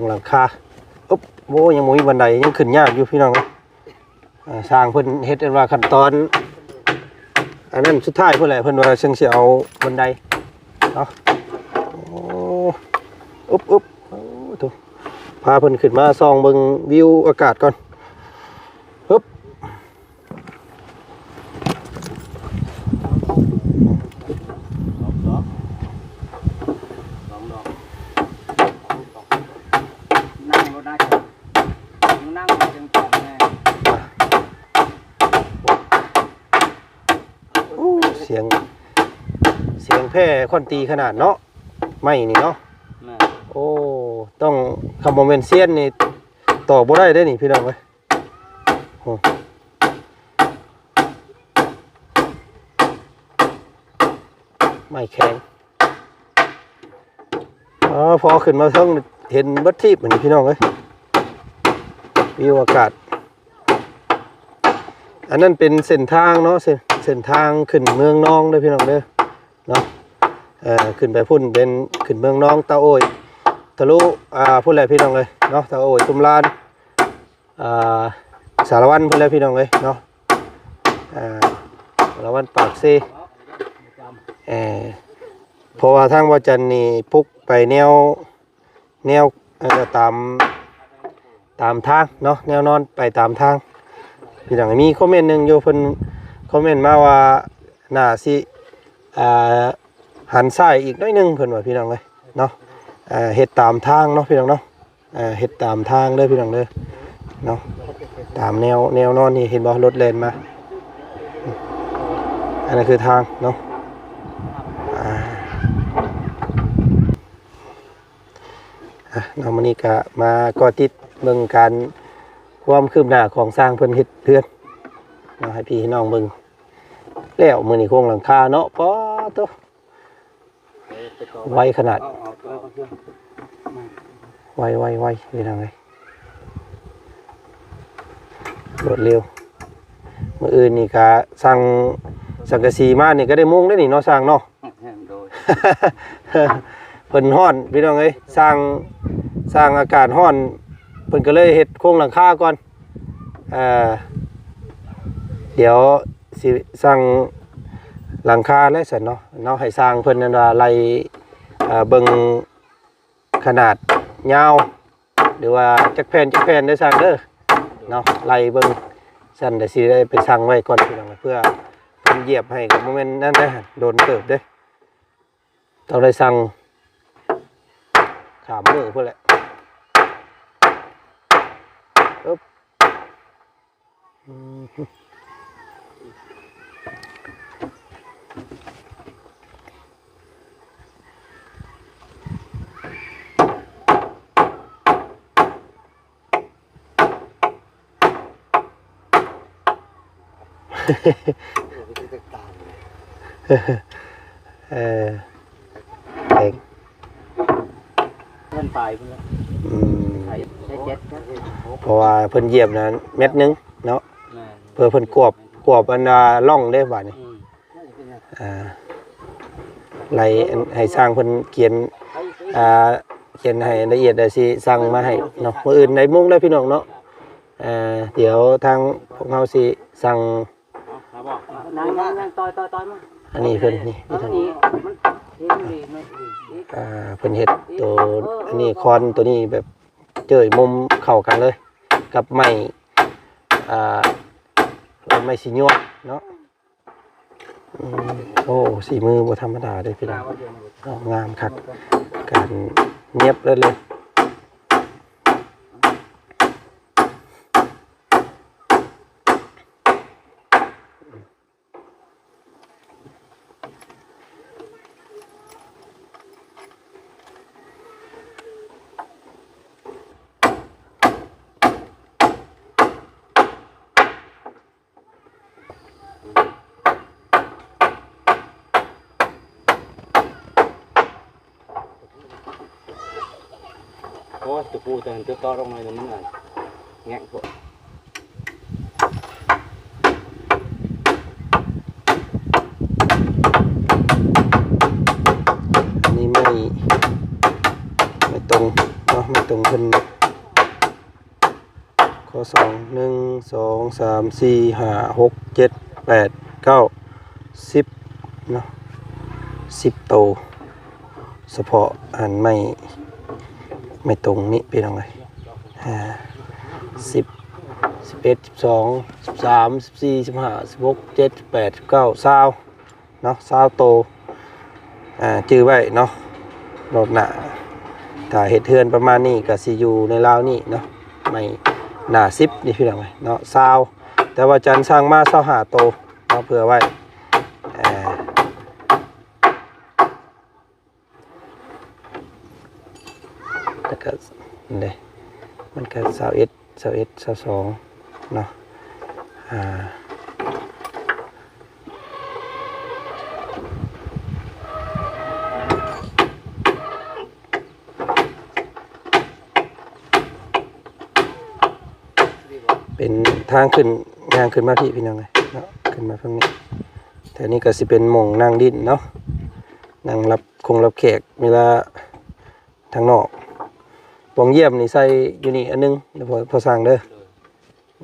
ງຫຼັງຄາ. ອຶບ ໂອ້ ຍັງບໍ່ມີບັນໄດ ຍັງຂຶ້ນຍາກຢູ່ພີ່ນ້ອງເອີຍ. ອ່າ ຊ່າງເພິ່ນເຮັດອັນວ່າຂັ້ນຕອນອັນນັ້ນສຸດທ້າຍພຸ້ນແຫຼະ ເພິ່ນວ່າຈັ່ງຊິເອົາບັນໄດເນາະ. ໂອ້ ອຶບ ອຶບ ໂອ້ໂທ້ ພາເພິ່ນຂຶ້ນມາສ່ອງເບິ່ງວິວອາກາດກ່ອນ. ຮຶບ ນັ່ງລົດນະ ນັ່ງເຖິງຕອນແນ່. ໂອ້ ສຽງ ສຽງແຜ່ຄອນຕີຂະໜາດເນາະ ໄມ້ນີ້ເນາະ. ແມ່ນ. ໂອ້ ຕ້ອງ ຄັນບໍ່ແມ່ນຊຽນນີ້ ຕອກບໍ່ໄດ້ເດ້ນີ້ພີ່ນ້ອງເອີຍ. ໂອ້ ໄມ້ແຂງ. ອໍ ພໍຂຶ້ນມາເທິງເຫັນເບິດທີບ ອັນນີ້ພີ່ນ້ອງເອີຍ ວິວອາກາດ. ອັນນັ້ນເປັນເສັ້ນທາງເນາະ ເສັ້ນ ເສັ້ນທາງຂຶ້ນເມືອງນອງເດີພີ່ນ້ອງເດີເນາະ. ເອີ ຂຶ້ນໄປພຸ້ນເປັນຂຶ້ນເມືອງນອງ ຕາໂອ້ຍ ທະລຸ ອ່າ ພຸ້ນແຫຼະພີ່ນ້ອງເອີຍເນາະ ຕາໂອ້ຍ ຕຸ້ມລານ ອ່າ ສາລະວັນພຸ້ນແຫຼະພີ່ນ້ອງເອີຍເນາະ. ອ່າ ສາລະວັນ ປາກເຊ. ເອີ ເພາະວ່າທາງບໍ່ຈັນນີ້ປຸກໄປແນວ ແນວ ເອີ ຕາມ ຕາມທາງເນາະ ແນວນອນໄປຕາມທາງ. ພີ່ນ້ອງ ມີຄອມເມັນໜຶ່ງຢູ່ ເພິ່ນຄອມເມັນມາວ່າ ໜ້າຊິ ອ່າ ຫັນຊ້າຍອີກໜ້ອຍໜຶ່ງ ເພິ່ນວ່າພີ່ນ້ອງເອີຍເນາະ. ເຮັດຕາມທາງເນາະພີ່ນ້ອງເນາະ ເຮັດຕາມທາງເດີພີ່ນ້ອງເດີເນາະ. ຕາມແນວ ແນວນອນນີ້ ເຫັນບໍ່ ລົດແລ່ນມາ. ອັນນັ້ນຄືທາງເນາະ. ອ່າ ອ່ະ ເນາະ ມື້ນີ້ກະມາເກາະຕິດເບິ່ງການ ຄວາມຄືບໜ້າຂອງຊ່າງເພິ່ນເຮັດເຮືອນເນາະ ໃຫ້ພີ່ໃຫ້ນ້ອງເບິ່ງ. ແລ້ວມື້ນີ້ໂຄງຫຼັງຄາເນາະ ປາໂຕ ໄວຂະໜາດ ໄວ ໄວ ໄວ ພີ່ນ້ອງເອີຍ ລວດເລັວ. ມື້ອື່ນນີ້ກະສັ່ງສັງກະສີມານີ້ກະໄດ້ມຸງແລ້ວນີ້ເນາະ ຊ່າງເນາະ. ໂດຍ ເພິ່ນຮ້ອນພີ່ນ້ອງເອີຍ ຊ່າງ ຊ່າງອາກາດຮ້ອນ ເພິ່ນກະເລີຍເຮັດໂຄງຫຼັງຄາກ່ອນ. ເອີ ດຽວຊິສັ່ງຫຼັງຄາແລ້ວຊັ້ນເນາະ ເນາະ ໃຫ້ຊ່າງເພິ່ນນັ້ນວ່າໄລ່ ເອີ ເບິ່ງຂະໜາດຍາວ ຫຼືວ່າຈັກແຜ່ນ ຈັກແຜ່ນເດີຊ່າງເດີເນາະ ໄລ່ເບິ່ງ. ຊັ້ນດະຊິໄດ້ໄປສັ່ງໄວ້ກ່ອນພີ່ນ້ອງ ເພື່ອເພິ່ນຢຽບໃຫ້ ກະບໍ່ແມ່ນນັ້ນເດ້ ດົນເຕີບເດ້. ຕ້ອງໄດ້ສັ່ງຂ້າມມື້ພຸ້ນແຫຼະ. ອຶບ ອືມ ເອີ ແພງ ເພິ່ນປາຍພຸ້ນແຫຼະ ອືມ ໃສ່ ໃສ່ເຈັດ ເພາະວ່າເພິ່ນຢຽບນັ້ນແມັດໜຶ່ງເນາະ. ແມ່ນ ເພື່ອເພິ່ນກວບ ກວບອັນວ່າຮ່ອງເດ້ບາດນີ້. ອືມ ອ່າ ໄລ່ໃຫ້ຊ່າງເພິ່ນຂຽນ ອ່າ ຂຽນໃຫ້ລະອຽດ ແລ້ວຊິສັ່ງມາໃຫ້ເນາະ. ມື້ອື່ນໄດ້ມຸງແລ້ວພີ່ນ້ອງເນາະ. ເອີ ດຽວທາງພວກເຮົາຊິສັ່ງ ນັ່ງໆໆ ຕ່ອຍໆໆ ມາ ອັນນີ້ເພິ່ນນີ້ ເອີ ນີ້ ນີ້ ມັນ ນີ້ ນີ້ ນີ້ ອ່າ ເພິ່ນເຮັດໂຕ ເອີ ເອີ ອັນນີ້ ເອີ ຄອນໂຕນີ້ແບບເຈີ້ຍມຸມເຂົ້າກັນເລີຍ ກັບໄມ້ ອ່າ ໄມ້ສີຍວດເນາະ. ອືມ ໂອ້ ສີມືບໍ່ທຳມະດາເດ້ພີ່ນ້ອງ ງາມຄັກ ການຫຍັບເລີຍ. ໂອ້ຍ ຕະປູ ແຕ່ມັນຕົວຕໍ່ລົງໜ້ອຍໜຶ່ງ ມັນອັນແງະໂພດ. ອັນນີ້ໄມ້ ໄມ້ຕົງເນາະ ໄມ້ຕົງ ເພິ່ນ ຂໍ້ສອງ ໜຶ່ງ ສອງ ສາມ ສີ່ ຫ້າ ຫົກ ເຈັດ ແປດ ເກົ້າ ສິບ ເນາະ ສິບໂຕ ສະເພາະອັນໄມ້ ໄມ້ຕົງນີ້ພີ່ນ້ອງເອີຍ ອ່າ ສິບ ສິບເອັດ ສິບສອງ ສິບສາມ ສິບສີ່ ສິບຫ້າ ສິບຫົກ ສິບເຈັດ ສິບແປດ ສິບເກົ້າ ຊາວ ເນາະ ຊາວໂຕ ອ່າ ຈື່ໄວ້ເນາະ ຮອບໜ້າ ຖ້າເຮັດເຮືອນປະມານນີ້ກໍຊິຢູ່ໃນລາວນີ້ເນາະ ໄມ້ໜ້າສິບນີ້ພີ່ນ້ອງເອີຍເນາະ ຊາວ ແຕ່ວ່າຈັນສັ່ງມາຊາວຫ້າໂຕເນາະ ເພື່ອໄວ້ ອ່າ ແລ້ວກໍ ນີ້ເດ້ ມັນກໍຊາວເອັດ ຊາວເອັດ ຊາວສອງເນາະ ອ່າ ເປັນທາງຂຶ້ນ ຍ່າງຂຶ້ນມາພີ້ພີ່ນ້ອງເອີຍເນາະ ຂຶ້ນມາຝັ່ງນີ້ ແຖວນີ້ກໍຊິເປັນໝ່ອງນັ່ງຫຼິ້ນເນາະ ນັ່ງຮັບ ຄົງຮັບແຂກເວລາທາງນອກ ປ່ອງຢ້ຽມນີ້ໃສ່ຢູ່ນີ້ອັນໜຶ່ງ ແລ້ວພໍ ພໍສ້າງເດີ ໂດ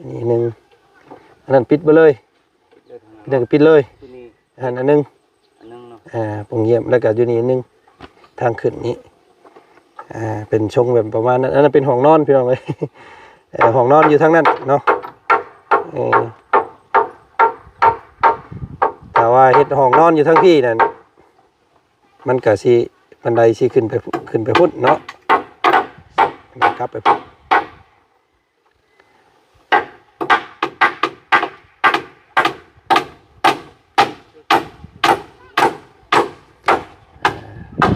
ຍ ນີ້ໜຶ່ງ ອັນນັ້ນປິດເບິດເລີຍ ປິດເລີຍ ນີ້ກໍປິດເລີຍ ຕົວນີ້ ອັນນັ້ນອັນໜຶ່ງ ອັນໜຶ່ງເນາະ ອ່າ ປ່ອງຢ້ຽມ ແລ້ວກໍຢູ່ນີ້ອັນໜຶ່ງ ທາງຂຶ້ນນີ້ ອ່າ ເປັນຊົງແບບປະມານນັ້ນ ອັນນັ້ນເປັນຫ້ອງນອນພີ່ນ້ອງເອີຍ ເອີ ຫ້ອງນອນຢູ່ທາງນັ້ນເນາະ ເອີ ຖ້າວ່າເຮັດຫ້ອງນອນຢູ່ທາງພີ້ນັ້ນ ມັນກະຊິ ບັນໄດຊິຂຶ້ນໄປ ຂຶ້ນໄປພຸ້ນເນາະ ກັບໄປພຸ້ນ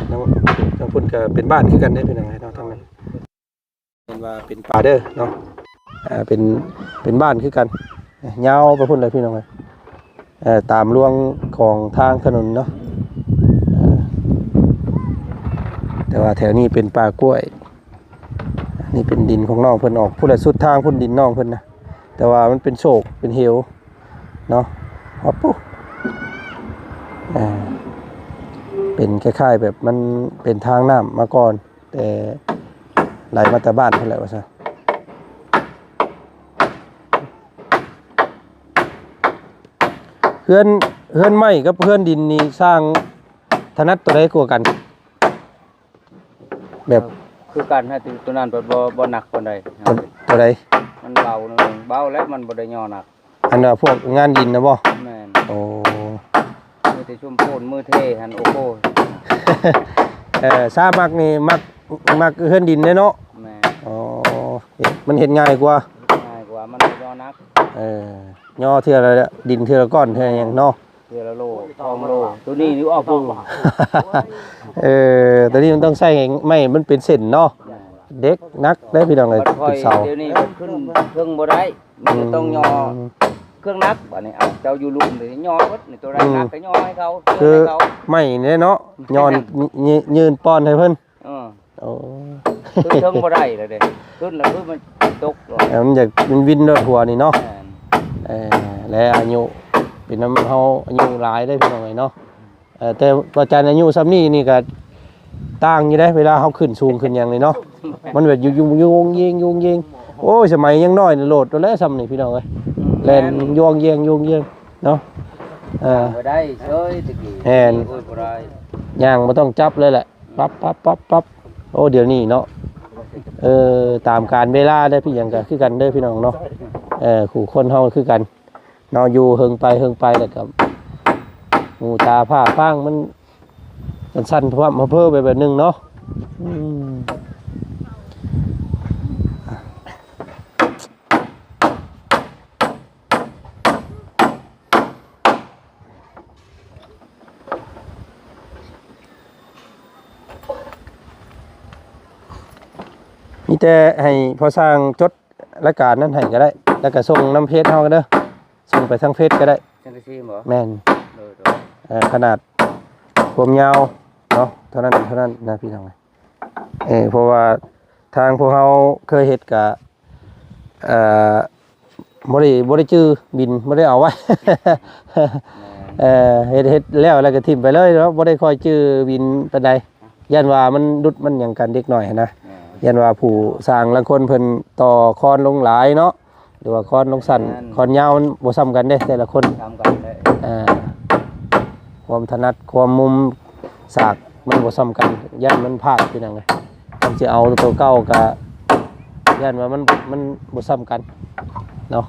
ທາງ ທາງພຸ້ນກະເປັນບ້ານຄືກັນເດ້ພີ່ນ້ອງເນາະ ທາງນັ້ນ ເຫັນວ່າເປັນປ່າເດີເນາະ ອ່າ ເປັນ ເປັນບ້ານຄືກັນ ຍາວໄປພຸ້ນເລີຍພີ່ນ້ອງເອີຍ ເອີ ຕາມລວງຂອງທາງຖະໜົນເນາະ ເອີ ແຕ່ວ່າແຖວນີ້ເປັນປ່າກ້ວຍ ນີ້ເປັນດິນຂອງນ້ອງເພິ່ນ ອອກພຸ້ນລະ ສຸດທາງພຸ້ນດິນນ້ອງເພິ່ນນະ ແຕ່ວ່າມັນເປັນໂຊກເປັນເຫວເນາະ ຮອດປຸ ເອີ ເປັນຄ້າຍໆແບບມັນເປັນທາງນ້ຳມາກ່ອນ ແຕ່ໄຫຼມາແຕ່ບ້ານພຸ້ນແຫຼະວ່າຊັ້ນ ເຮືອນ ເຮືອນໄມ້ກັບເຮືອນດິນນີ້ສ້າງຖະໜັດຕົວໃດກວ່າກັນ? ແບບ ຄືກັນຫັ້ນຕິ ຕົວນັ້ນບໍ່ ບໍ່ ບໍ່ໜັກປານໃດ ຕົວ ຕົວໃດ? ມັນເບົາໜ້ອຍໜຶ່ງ ເບົາແລ້ວມັນບໍ່ໄດ້ຍໍໜັກ ອັນວ່າພວກງານດິນນະບໍ່? ແມ່ນ ໂອ້ ມີແຕ່ຊຸມໂພນມືເທຫັ້ນ ໂອ້ໂຫ ເອີ ສາມັກນີ້ມັກ ມັກເຮືອນດິນເດ້ເນາະ ແມ່ນ ອໍ ມັນເຮັດງ່າຍກວ່າ ງ່າຍກວ່າ ມັນບໍ່ຍໍໜັກ ເອີ ຍໍເທື່ອລະດິນເທື່ອລະກ້ອນເທື່ອຫຍັງເນາະ ເທື່ອລະໂລ ສອງໂລ ໂຕນີ້ນີ້ອອກພຸ້ນ ເອີ ໂຕນີ້ມັນຕ້ອງໃຊ້ໄມ້ ມັນເປັນເສັ້ນເນາະ ແມ່ນ ເດັກໜັກເດ້ພີ່ນ້ອງເອີຍ ບັດຂ້ອຍ ເປັນເສົາ ດຽວນີ້ມັນຂຶ້ນເທິງບໍ່ໄດ້ ມັນຈະຕ້ອງຍໍ ອືມ ເຄື່ອງໜັກ ບາດນີ້ ເອົາ ເຈົ້າຢູ່ລຸ່ມນີ້ຍໍເບິດນີ້ ໂຕໃດ ອືມ ໜັກກໍຍໍໃຫ້ເຂົາ ຄື ເຄື່ອງໃຫ້ເຂົາ ໄມ້ນີ້ເນາະ ຍ້ອນ ຍ- ຍ- ຍື່ນປ້ອນໃຫ້ເພິ່ນ ເອີ ໂອ້ ຂຶ້ນເທິງບໍ່ໄດ້ແລ້ວເດ້ ຂຶ້ນແລ້ວຄືມັນຕົກ ເອີ ມັນຢາກ ມັນວິນໂລດຫົວນີ້ເນາະ ແມ່ນ ເອີ ແລະອາຍຸເປັນນຳເຮົາອາຍຸຫຼາຍເດ້ພີ່ນ້ອງເອີຍເນາະ ເອີ ແຕ່ວ່າຈັນອາຍຸສ່ຳນີ້ນີ້ກໍຕ່າງຢູ່ເດ້ ເວລາເຮົາຂຶ້ນສູງຂຶ້ນຫຍັງນີ້ເນາະ ມັນແບບຢູ່ ຢູ່ ຢູ່ໂຍງເຢງ ຢູ່ໂຍງເຢງ ໂອ້ຍ ສະໄໝຍັງນ້ອຍໂລດໂລດແຫຼະສ່ຳນີ້ພີ່ນ້ອງເອີຍ ແລ່ນຢູ່ໂຍງເຢງ ຢູ່ໂຍງເຢງເນາະ ເອີ ບໍ່ໄດ້ເຊີຍແຕ່ກີ້ ແມ່ນ ໂອ້ຍ ບໍ່ໄດ້ ຍ່າງບໍ່ຕ້ອງຈັບເລີຍແຫຼະ ປັບ ປັບ ປັບ ປັບ ໂອ້ ດຽວນີ້ເນາະ ເອີ ຕາມການເວລາເດີ ພີ່ຫຍັງກໍຄືກັນເດີພີ່ນ້ອງເນາະ ເອີ ຄູ່ຄົນເຮົາຄືກັນເນາະ ຢູ່ເຫິງໄປເຫິງໄປ ແລ້ວກໍຫູຕາພ້າຟາງ ມັນສັ່ນໆພະພະເພີໄປແບບໜຶ່ງເນາະ ອືມ. ມີແຕ່ໃຫ້ພໍ່ຊ່າງຈົດລາຍການນັ້ນໃຫ້ກໍໄດ້ ແລ້ວກໍສົ່ງນຳເຟສເຮົາເດີ ສົ່ງໄປທາງເຟສກໍໄດ້ ສັງກະສີບໍ? ແມ່ນ ໂດຍໆ ເອີ ຂະໜາດຄວາມຍາວເນາະ ເທົ່ານັ້ນ ເທົ່ານັ້ນນະ ພີ່ນ້ອງ. ເອີ ເພາະວ່າທາງພວກເຮົາເຄີຍເຮັດກະ ເອີ ບໍ່ໄດ້ ບໍ່ໄດ້ຈື່ບິນ ບໍ່ໄດ້ເອົາໄວ້ ແມ່ນ ເອີ ເຮັດ ເຮັດແລ້ວ ແລ້ວກໍຖິ້ມໄປເລີຍເນາະ ບໍ່ໄດ້ຄ່ອຍຈື່ບິນປານໃດ ຢ້ານວ່າມັນຫຼຸດມັນຫຍັງກັນເດັກນ້ອຍຫັ້ນນະ ແມ່ນ ຢ້ານວ່າຜູ້ຊ່າງລາງຄົນເພິ່ນຕໍ່ຄອນລົງຫຼາຍເນາະ ຫຼືວ່າຄອນລົງສັ້ນ ແມ່ນ ຄອນຍາວມັນບໍ່ສ່ຳກັນເດ້ແຕ່ລະຄົນ ບໍ່ສ່ຳກັນເດ້ ອ່າ ຄວາມຖະໜັດ ຄວາມມຸມສາກມັນບໍ່ສ່ຳກັນ ຢ້ານມັນພາດ ພີ່ນ້ອງເອີຍ. ຄັນຊິເອົາໂຕເກົ່າກະຢ້ານວ່າມັນ ມັນບໍ່ສ່ຳກັນເນາະ.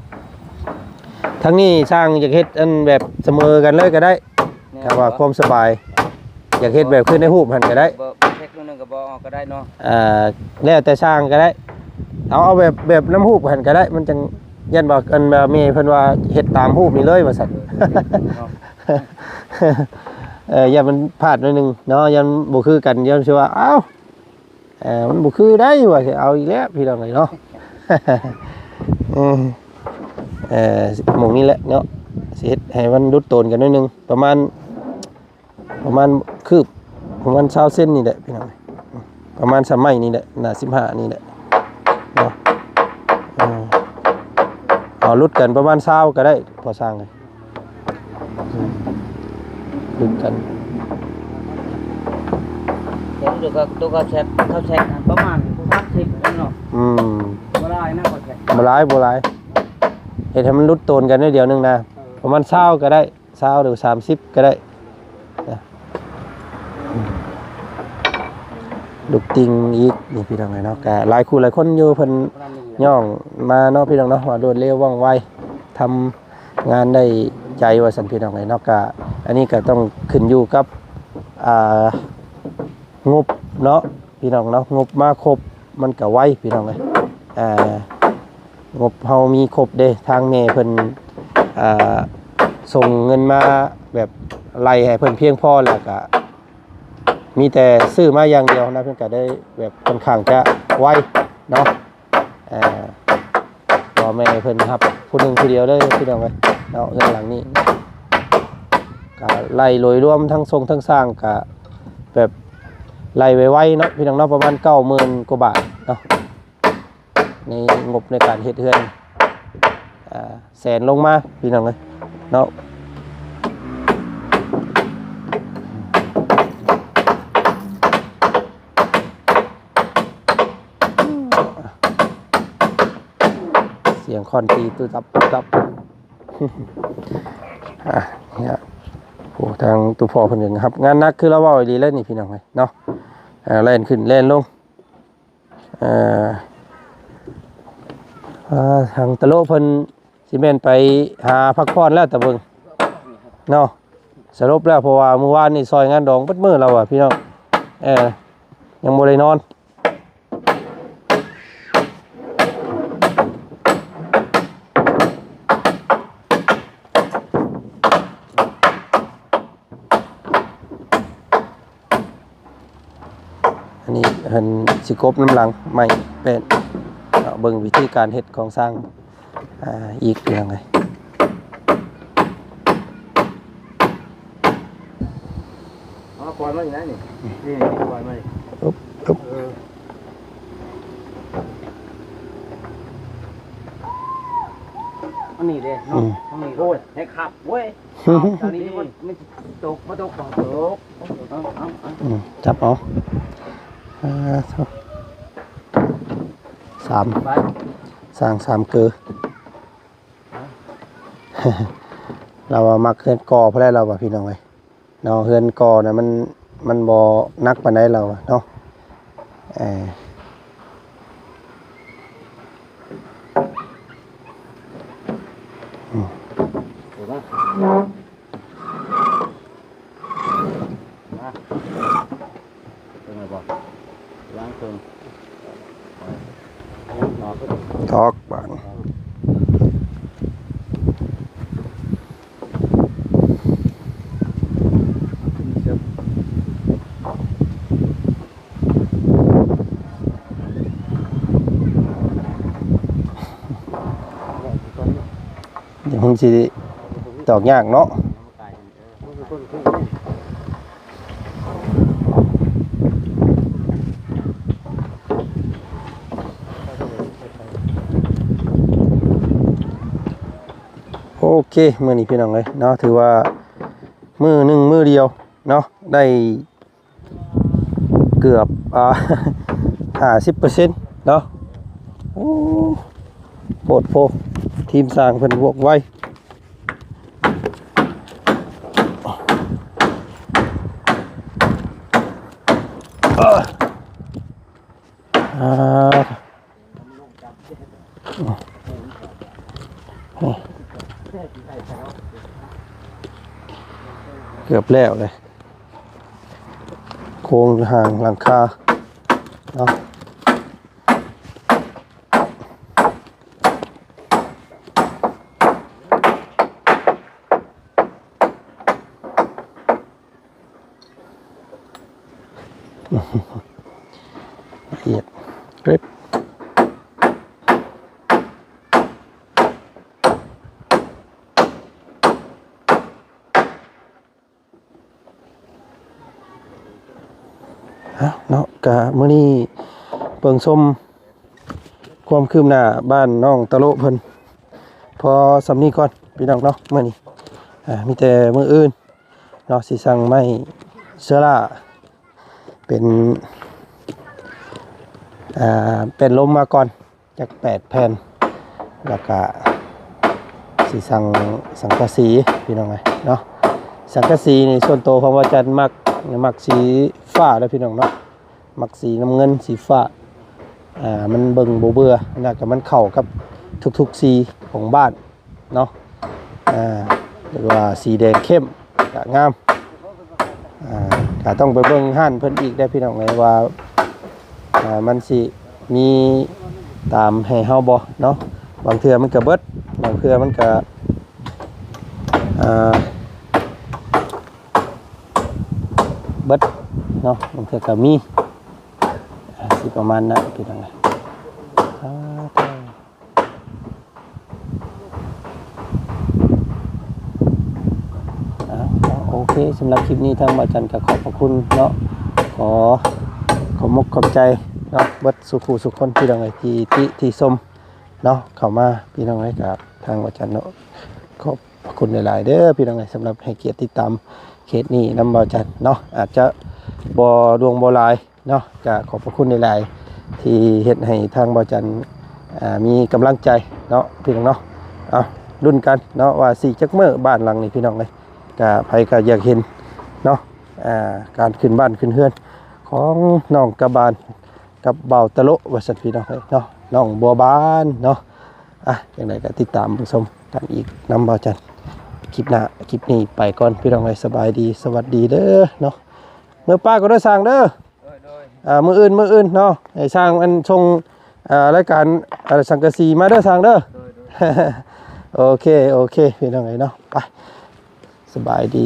ທາງນີ້ຊ່າງຢາກເຮັດອັນແບບສະເໝີກັນເລີຍກໍໄດ້ ແມ່ນ ຖ້າວ່າຄວາມສະບາຍ ຢາກເຮັດແບບຄືໃນຮູບຫັ້ນກໍໄດ້ ບໍ່ ບໍ່ເຊັກໜ້ອຍໜຶ່ງກໍບໍ່ອອກກໍໄດ້ເນາະ. ອ່າ ແລ້ວແຕ່ຊ່າງກໍໄດ້ ເອົາ ເອົາແບບ ແບບນຳຮູບຫັ້ນກໍໄດ້ ມັນຈັ່ງ ຢ້ານວ່າ ອັນວ່າແມ່ເພິ່ນວ່າເຮັດຕາມຮູບນີ້ເລີຍວ່າຊັ້ນ ເອີ ເນາະ ເອີ ຢ້ານມັນພາດໜ້ອຍໜຶ່ງເນາະ ຢ້ານບໍ່ຄືກັນ ຢ້ານຊິວ່າ ອ້າວ ເອີ ມັນບໍ່ຄືໄດ໋ວ່າ ຊິເອົາອີກແລ້ວພີ່ນ້ອງເອີຍເນາະ. ເອີ ເອີ ໝ່ອງນີ້ແຫຼະເນາະ ຊິເຮັດໃຫ້ມັນຫຼຸດໂຕນກັນໜ້ອຍໜຶ່ງ ປະມານ ປະມານຄືບ ປະມານຊາວເຊັນນີ້ແຫຼະພີ່ນ້ອງ ປະມານສະໄໝນີ້ແຫຼະ ໜ້າສິບຫ້ານີ້ແຫຼະເນາະ. ເອີ ເອົາຫຼຸດກັນປະມານຊາວກໍໄດ້ ພໍຊ່າງ ອືມ ຄືກັນ ເຫັນຢູ່ກັບຕົວເຂົາແຊັກ ເຂົາແຊັກຫັ້ນປະມານສາມສິບເນາະ. ອືມ ບໍ່ຫຼາຍນະເຂົາແຊັກ ບໍ່ຫຼາຍ ບໍ່ຫຼາຍ ເຮັດໃຫ້ມັນຫຼຸດໂຕນກັນໜ້ອຍດຽວໜຶ່ງນະ ເອີ ປະມານຊາວກໍໄດ້ ຊາວ ຫຼື ສາມສິບກໍໄດ້ນະ. ອືມ ລູກຕິ່ງອີກນີ້ພີ່ນ້ອງເອີຍເນາະ ກໍຫຼາຍຄູ່ຫຼາຍຄົນຢູ່ ເພິ່ນຍ້ອງມາເນາະ ພີ່ນ້ອງເນາະ ວ່າລວດເລັວວ່ອງໄວ ທຳ ງານໄດ້ໃຈວ່າຊັ້ນ ພີ່ນ້ອງເອີຍເນາະ. ກະອັນນີ້ກະຕ້ອງຂຶ້ນຢູ່ກັບ ອ່າ ງົບເນາະ ພີ່ນ້ອງເນາະ ງົບມາຄົບມັນກະໄວ ພີ່ນ້ອງເອີຍ. ອ່າ ງົບເຮົາມີຄົບເດ້ ທາງແມ່ເພິ່ນ ອ່າ ສົ່ງເງິນມາແບບໄລ່ໃຫ້ເພິ່ນພຽງພໍ ແລ້ວກະມີແຕ່ຊື້ມາຢ່າງດຽວນະ ເພິ່ນກະໄດ້ແບບຄ່ອນຂ້າງຈະໄວເນາະ. ເອີ ພໍ່ແມ່ເພິ່ນຮັບຜູ້ໜຶ່ງຜູ້ດຽວເລີຍ ພີ່ນ້ອງເອີຍເນາະ. ເຮືອນຫຼັງນີ້ກະໄລ່ໂດຍລວມທັງຊົງທັງສ້າງກະແບບໄລ່ໄວໆເນາະ ພີ່ນ້ອງເນາະ ປະມານເກົ້າໝື່ນກວ່າບາດເນາະ ໃນງົບໃນການເຮັດເຮືອນ ອ່າ ແສນລົງມາ ພີ່ນ້ອງເອີຍເນາະ. ສຽງຄ້ອນຕີຕຸຕັບຕຸຕັບ ອ່ະ ນີ້ ໂອ້ ທາງຕູ້ພໍ່ເພິ່ນກໍຮັບງານໜັກ ຄືລາວເວົ້າອີ່ຫຼີແລ້ວນີ້ ພີ່ນ້ອງເອີຍເນາະ. ອ່າ ແລ່ນຂຶ້ນແລ່ນລົງ ເອີ ອ່າ ທາງຕະໂລເພິ່ນ ຊິແມ່ນໄປຫາພັກຜ່ອນແລ້ວຕາເບິ່ງເນາະ ສະຫຼຸບແລ້ວ ເພາະວ່າມື້ວານນີ້ຊ່ອຍງານດອງເບິດມື້ລາວວ່າ ພີ່ນ້ອງ ເອີ ຍັງບໍ່ໄດ້ນອນ. ອັນນີ້ເພິ່ນຊິກົບນຳຫຼັງໄມ້ແປ້ນ ເນາະ ເບິ່ງວິທີການເຮັດຂອງຊ່າງ ອ່າ ອີກເລື່ອງໃດ. ອໍ ປ່ອຍມາຢູ່ນະນີ້ ນີ້ປ່ອຍມານີ້ ອຶບ ອຶບ ເອີ ອັນນີ້ເດ້ ອືມ ເນາະ ອັນນີ້ ໂອ້ຍ ໃຫ້ຂັບເວີຍ. ຕອນນີ້ມັນ ມັນຊິຕົກ ບໍ່ຕົກ ບໍ່ຕົກ ເອົາ ເອົາ ເອົາ ອືມ ຈັບເອົາ ອ່າ ໂທ້ ສາມ ໄປ ສ້າງສາມເກີ ລາວວ່າມັກເຮືອນກໍ່ພຸ້ນແຫຼະ ລາວວ່າ ພີ່ນ້ອງເອີຍ ເນາະ ເຮືອນກໍ່ນະ ມັນ ມັນບໍ່ໜັກປານໃດ ລາວວ່າເນາະ ເອີ ອືມ. ມາ ເບິ່ງແລ້ວບໍ່? ລ້າງເຄື່ອງ ຖອກບາດນີ້ ດຽວມັນຊິຕອກຍາກເນາະ. ໂອເຄ ມື້ນີ້ພີ່ນ້ອງເອີຍເນາະ ຖືວ່າມື້ໜຶ່ງມື້ດຽວເນາະ ໄດ້ເກືອບ ອ່າ ຫ້າສິບເປີເຊັນເນາະ. ໂອ້ ໂພດໂພ ທີມຊ່າງເພິ່ນວອກໄວ. ອ່າ ເກືອບແລ້ວເລີຍ ໂຄງຮ່າງຫຼັງຄາເນາະ. ລະອຽດກຣິບ. ເອົາເນາະ ກະມື້ນີ້ເບິ່ງຊົມຄວາມຄືບໜ້າບ້ານນ້ອງຕະໂລະເພິ່ນ ພໍສ່ຳນີ້ກ່ອນພີ່ນ້ອງເນາະ. ມື້ນີ້ ອ່າ ມີແຕ່ມື້ອື່ນເນາະ ຊິສັ່ງໄມ້ເຊື້ອລາເປັນ ອ່າ ແປ້ນລົມມາກ່ອນ ຈັກແປດແຜ່ນ ແລ້ວກະຊິສັ່ງສັງກະສີພີ່ນ້ອງເອີຍເນາະ. ສັງກະສີນີ້ສ່ວນໂຕຂອງວ່າຈັນມັກ ມັກສີຟ້າເດີພີ່ນ້ອງເນາະ ມັກສີນ້ຳເງິນ ສີຟ້າ ອ່າ ມັນເບິ່ງບໍ່ເບື່ອ ແລ້ວກະມັນເຂົ້າກັບທຸກໆສີຂອງບ້ານ ເນາະ ອ່າ ຫຼືວ່າສີແດງເຂັ້ມກະງາມ. ອ່າ ກະຕ້ອງໄປເບິ່ງຮ້ານເພິ່ນອີກເດີພີ່ນ້ອງເອີຍ ວ່າ ອ່າ ມັນຊິມີຕາມໃຫ້ເຮົາບໍ່ເນາະ. ບາງເທື່ອມັນກະເບິດ ບາງເທື່ອມັນກະ ອ່າ ເບິດເນາະ ບາງເທື່ອກະມີ ອ່າ ຊິປະມານນັ້ນພີ່ນ້ອງເອີຍ. ອ່າ ໂອເຄ ສຳລັບຄລິບນີ້ທາງບ່າວຈັນກະຂອບພະຄຸນເນາະ ຂໍຂອບອົກຂອບໃຈເນາະ ເບິດສູ່ຄູ່ສູ່ຄົນພີ່ນ້ອງເອີຍ ທີ່ຕິທີ່ຊົມເນາະ ເຂົ້າມາພີ່ນ້ອງເອີຍ. ກະທາງບ່າວຈັນເນາະ ຂອບພະຄຸນຫຼາຍໆເດີພີ່ນ້ອງເອີຍ ສຳລັບໃຫ້ກຽດຕິດຕາມເພຈນີ້ນຳບ່າວຈັນເນາະ. ອາດຈະບໍ່ຫຼວງບໍ່ຫຼາຍ ເນາະ ກະຂອບພະຄຸນຫຼາຍໆ ທີ່ເຮັດໃຫ້ທາງບ່າວຈັນ ອ່າ ມີກຳລັງໃຈເນາະພີ່ນ້ອງເນາະ. ເອົາ ລຸ້ນກັນເນາະວ່າຊິຈັກມື້ບ້ານຫຼັງນີ້ພີ່ນ້ອງເອີຍ ກະໃຜກະຢາກເຫັນເນາະ ອ່າ ການຂຶ້ນບ້ານຂຶ້ນເຮືອນຂອງນ້ອງກະບານກັບບ່າວຕະໂລະວ່າຊັ້ນພີ່ນ້ອງເອີຍເນາະ ນ້ອງບົວບານເນາະ. ອ່ະ ຈັ່ງໃດກະຕິດຕາມເບິ່ງຊົມກັນອີກນຳບ່າວຈັນ ຄລິບໜ້າ. ຄລິບນີ້ໄປກ່ອນພີ່ນ້ອງເອີຍ ສະບາຍດີ ສະຫວັດດີເດີເນາະ. ເມືອປ້າກໍໄດ້ສັ່ງເດີ ໂດຍ ໂດຍ ອ່າ ມື້ອື່ນ ມື້ອື່ນເນາະ ໃຫ້ຊ່າງອັນສົ່ງ ອ່າ ລາຍການ ອ່າ ສັງກະສີມາເດີຊ່າງເດີ ໂດຍ ໂດຍ ໂອເຄ ໂອເຄ ພີ່ນ້ອງເອີຍເນາະ ໄປ ສະບາຍດີ.